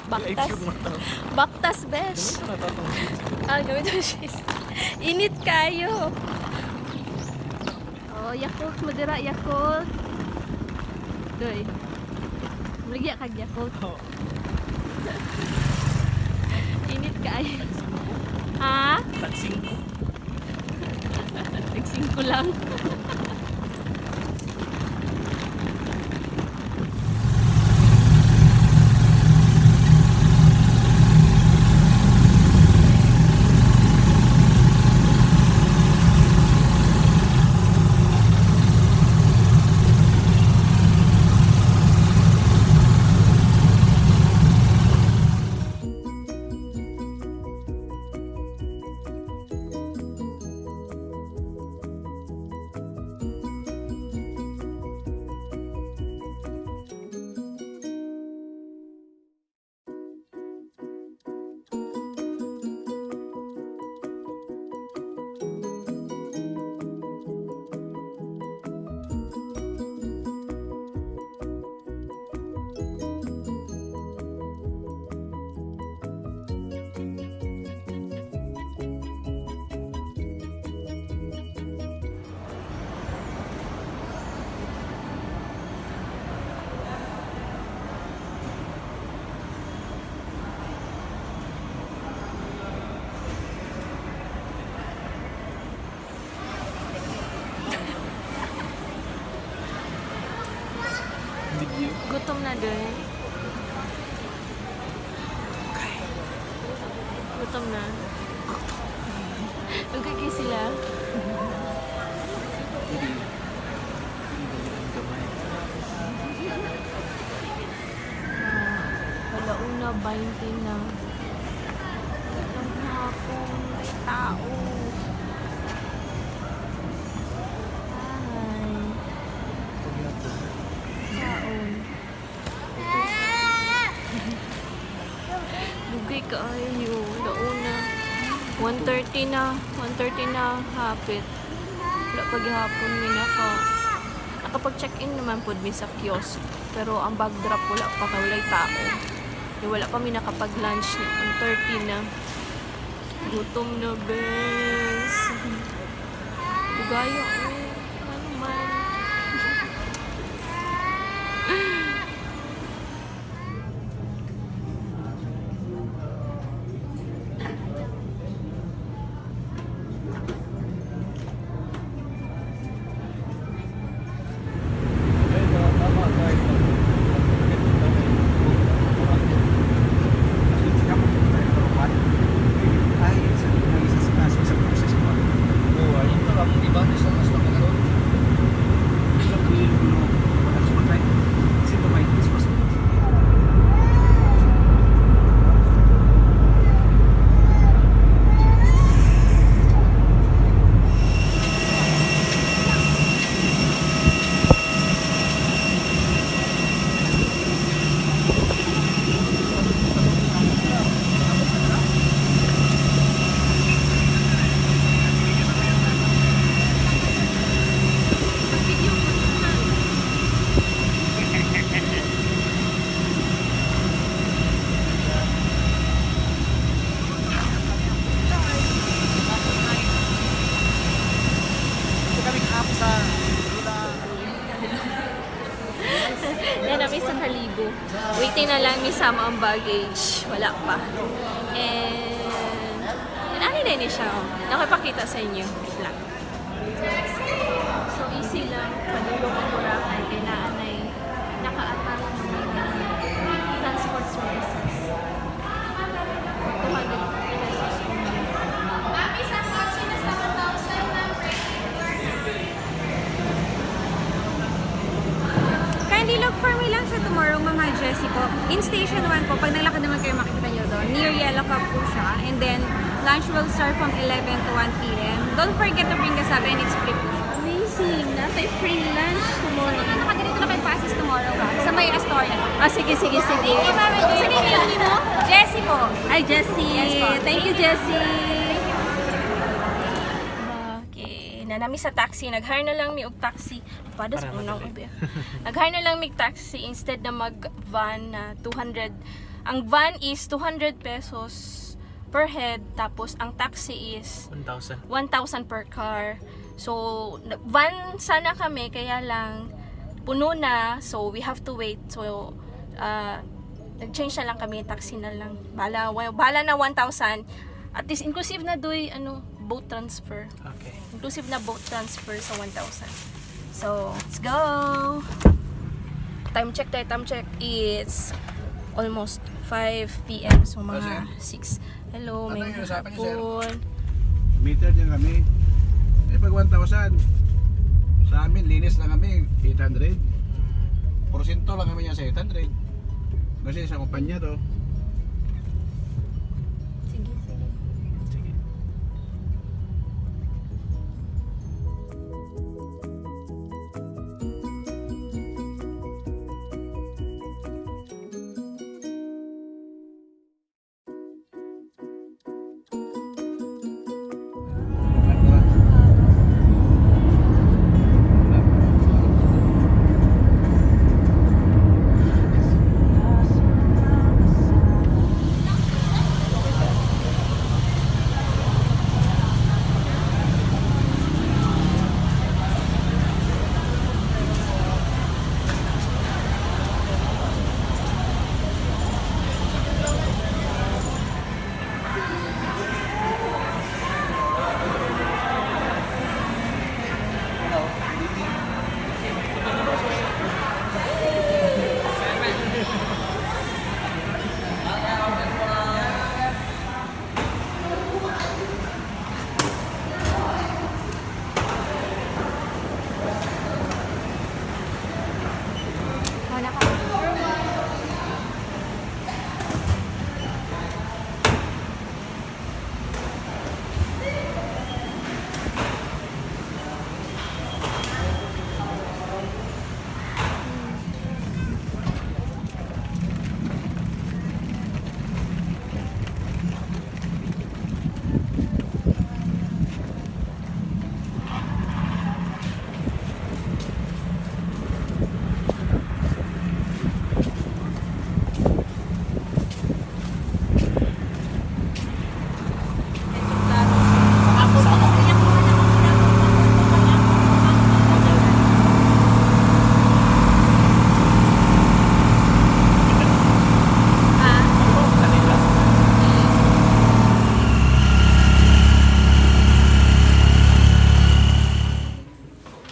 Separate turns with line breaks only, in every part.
Baktas. Baktas, besh. Ah, gawin to siya. Init kayo. Oh, Yakult mo dira, Yakult. Doy. Maligya kag Yakult. Init kayo. Ha?
Tagsingko.
Nagsingko lang.
Video.
Gutom na doy. Gutom na. Dugay kay sila.
Dili. Dili dili ang gamay.
Alauna, 20 na. Ang hapon, may tao. Hi. Kaon. Dugay kaayo. Launa. 1:30 na. 1:30 na hapit. Wala pa gihapon mi naka. Nakapag-check-in naman pod mi sa kiosk. Pero ang bag drop wala pa kay walay tao. Di wala pa mi nakapag-lunch ni 1:30 na. Gutom na, bes. Bugayo eh. Ano man.
Ito kami kahapon sa Lula.
Yan namin sa Kalibo. Waiting na lang mi sama ang baggage. Wala pa. And, ano na ni siya? Oh. Nakapakita sa inyo. Wait lang. So, easy lang. Padulong ang Boracay. Kay naanay nakaatang ng transport services. For 200 pesos only.
Mami, sa kotse na 7,000 na
Kindly look for me lang siya tomorrow, Mama Jessie po. In Station 1 po, pag nalakad naman kayo makikita nyo doon. Near Yellow Cup po siya. And then, lunch will start from 11 to 1 p.m. Don't forget to bring us up and it's free po siya.
Amazing! Natay free lunch tomorrow.
Mga nakaganito na kayo passes tomorrow ha, sa may Astoria.
Ah, sige, sige, sige.
Thank you, Mama Jessie.
Sige, name mo?
Jessie po.
Ay, Jessie.
Yes po.
Thank you, Jessie. Okay, nanami sa taxi. Nag-hire na lang mi og taxi. Padas
Para
po nang
madali.
ubi. Nag-hire na lang mi og taxi instead na mag-van na 200 Ang van is 200 pesos per head, tapos ang taxi is
1,000.
1,000 per car. So, van sana kami, kaya lang puno na, so we have to wait. So, nag-change na lang kami, taxi na lang. Bala, bala na 1,000. At least inclusive na doy, ano, boat transfer.
Okay.
Inclusive na boat transfer sa 1,000. So, let's go! Time check tayo, time check. It's almost 5 p.m. So, mga 6. Hello,
Ano
may
yung usapan niyo, sir?
hapon.
Meter niya kami. Eh pag 1,000, sa amin, linis lang kami, 800. Porsyento lang kami niya sa 800. Kasi sa kumpanya to.
Sige, sige.
Sige.
Wala ka.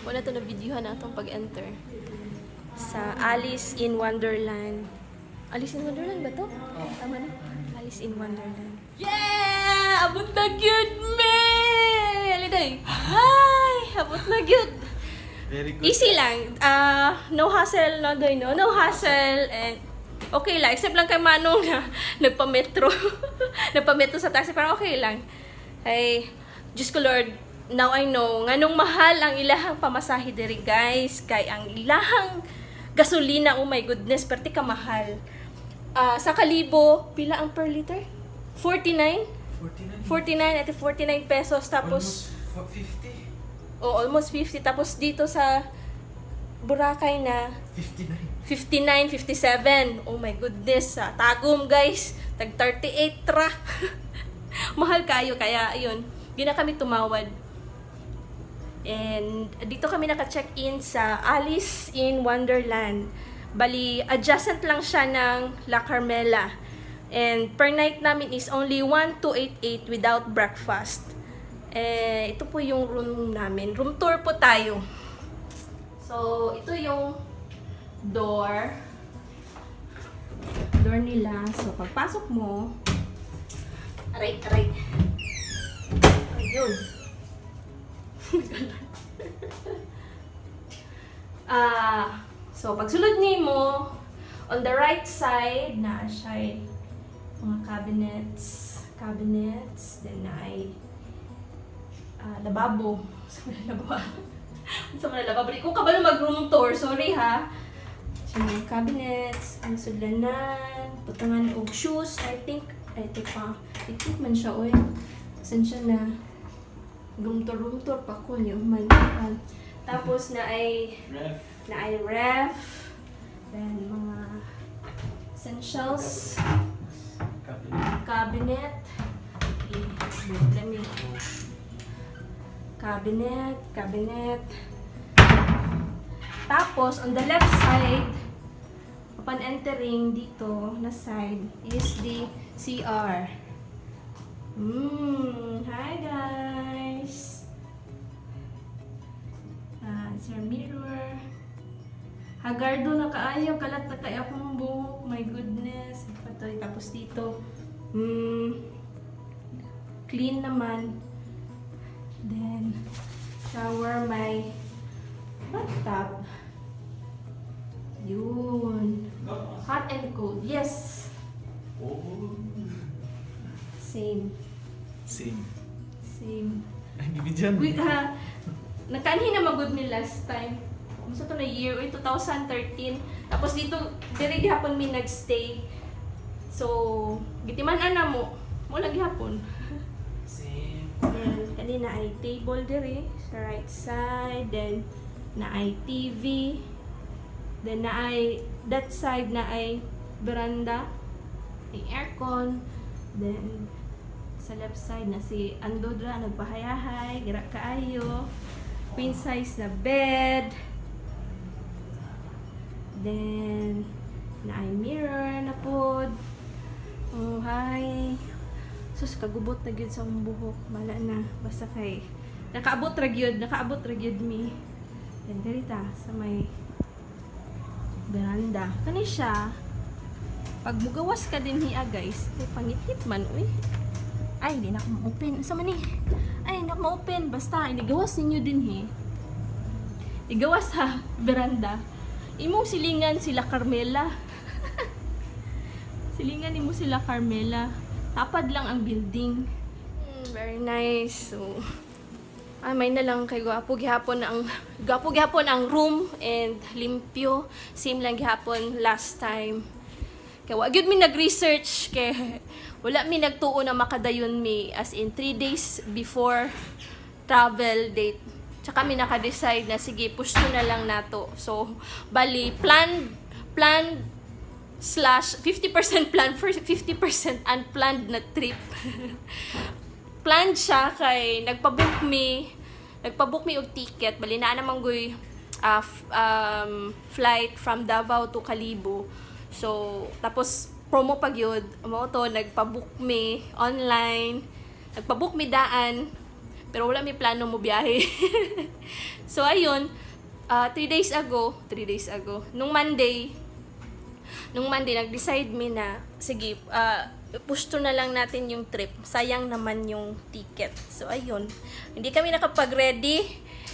Wala to na videohan na itong pag-enter. Sa Alice in Wonderland. Alice in Wonderland ba to? Tama na? Alice in Wonderland. Yeah! Abot na gyud me! Aliday! Hi! Abot na gyud!
Very good.
Easy lang. Ah, no hassle, no doy, no. No hassle and okay lang. Except lang kay Manong na nagpa-metro. Nagpa-metro sa taxi, pero okay lang. Ay, Diyos ko Lord, now I know nganong mahal ang ilahang pamasahe diri guys kay ang ilahang gasolina, oh my goodness, perti ka mahal. Ah, sa Kalibo, pila ang per liter? 49?
49.
49, ate 49 pesos tapos
Almost 50.
oh, almost 50. Tapos dito sa Boracay na
59.
59, 57. Oh my goodness, sa Tagum guys, tag 38 tra. Mahal kayo kaya ayun, di na kami tumawad. And dito kami naka-check-in sa Alice in Wonderland. Bali, adjacent lang siya ng La Carmela. And per night namin is only 1288 without breakfast. Eh, ito po yung room namin. Room tour po tayo. So, ito yung door. Door nila. So, pagpasok mo, aray, aray. Ayun. Ah, so pagsulod nimo on the right side na siya mga cabinets, cabinets, then na ay lababo. Sa mga lababo. Sa mga lababo. Di ko kabalo mag-room tour. Sorry ha. So, mga cabinets, ang sudlanan, putangan og shoes. I think pa, I think man siya, oy. Saan siya na? Room tour pa ko niyo man. Tapos na ay
Ref.
na ay ref, then mga essentials. Cabinet. Eh, wait, let me. Cabinet, cabinet. Tapos, on the left side, upon entering dito na side, is the CR. Hi guys! Ah, it's your mirror. Hagardo na kaayo, kalat na kay akong buhok. My goodness. Patoy. Tapos dito, clean naman. Then, shower, may bathtub. Yun. Hot and cold. Yes.
Oh.
Same.
Same.
Same.
Ay, bibidyan.
Wait, ha? Nakaanhi na magud mi last time. Unsa to na year? Uy, 2013. Tapos dito, dire gihapon mi nagstay. So, gitiman-an na mo. Mo lang gihapon.
Same.
Then, kanina ay table dire sa right side. Then, na ay TV. Then, na ay, that side na ay veranda. May aircon. Then, sa left side na si Andodra nagpahayahay, gira kaayo. Queen size na bed. Then, na ay mirror na pod. Oh, hi. Sus, kagubot na gyud sa akong buhok. Bala na. Basta kay nakaabot ra gyud, nakaabot ra gyud mi. Then diri ta sa may veranda. Kani siya. Pag mugawas ka din hiya, guys, ay pangit man uy. Ay, hindi na ako ma-open. Asa man ni? Ay, hindi ako ma-open. Basta, inigawas ninyo din he. Igawas sa veranda. Imong silingan sila Carmela. Silingan nimo sila Carmela. Tapad lang ang building. Very nice. So, ah, may na lang kay gwapo gihapon ang room and limpyo. Same lang gihapon last time. Kay wa gyud mi nag-research kay wala mi nagtuo na makadayon mi, as in 3 days before travel date. Tsaka mi naka-decide na sige, push to na lang nato. So, bali planned planned slash 50% plan for 50% unplanned na trip. Planned siya kay nagpa-book mi og ticket, bali naa naman goy flight from Davao to Kalibo. So tapos promo pa gyud mao to, nagpa-book mi online, nagpa-book mi daan, pero wala mi plano mo biyahe. So ayun, 3 days ago, 3 days ago, nung Monday, nag-decide mi na, sige, push to na lang natin yung trip. Sayang naman yung ticket. So, ayun. Hindi kami nakapag-ready.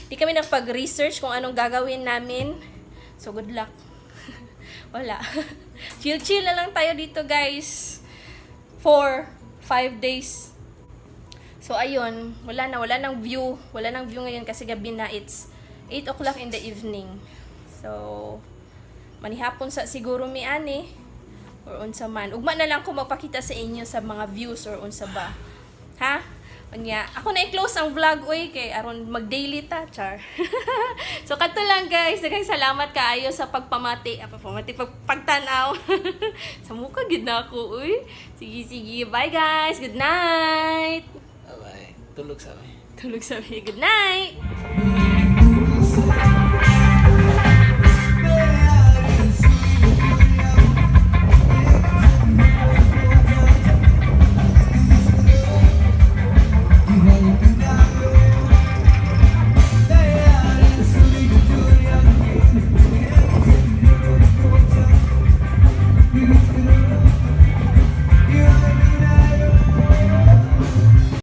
Hindi kami nakapag-research kung anong gagawin namin. So, good luck. Wala. Chill-chill na lang tayo dito, guys. 4, 5 days. So, ayun. Wala na. Wala nang view. Wala nang view ngayon kasi gabi na. It's 8 o'clock in the evening. So, manihapon sa siguro mi ani or unsa man. Ugma na lang ko magpakita sa inyo sa mga views or unsa ba. Ha? Unya, ako na i-close ang vlog uy kay aron mag-daily ta, char. So kadto lang, guys, daghang salamat kaayo sa pagpamati, pagpamati pagtan-aw. Sa muka gid na ako uy. Sige sige, bye guys. Good night.
Bye-bye. Tulog sa amin.
Tulog sa. Good night.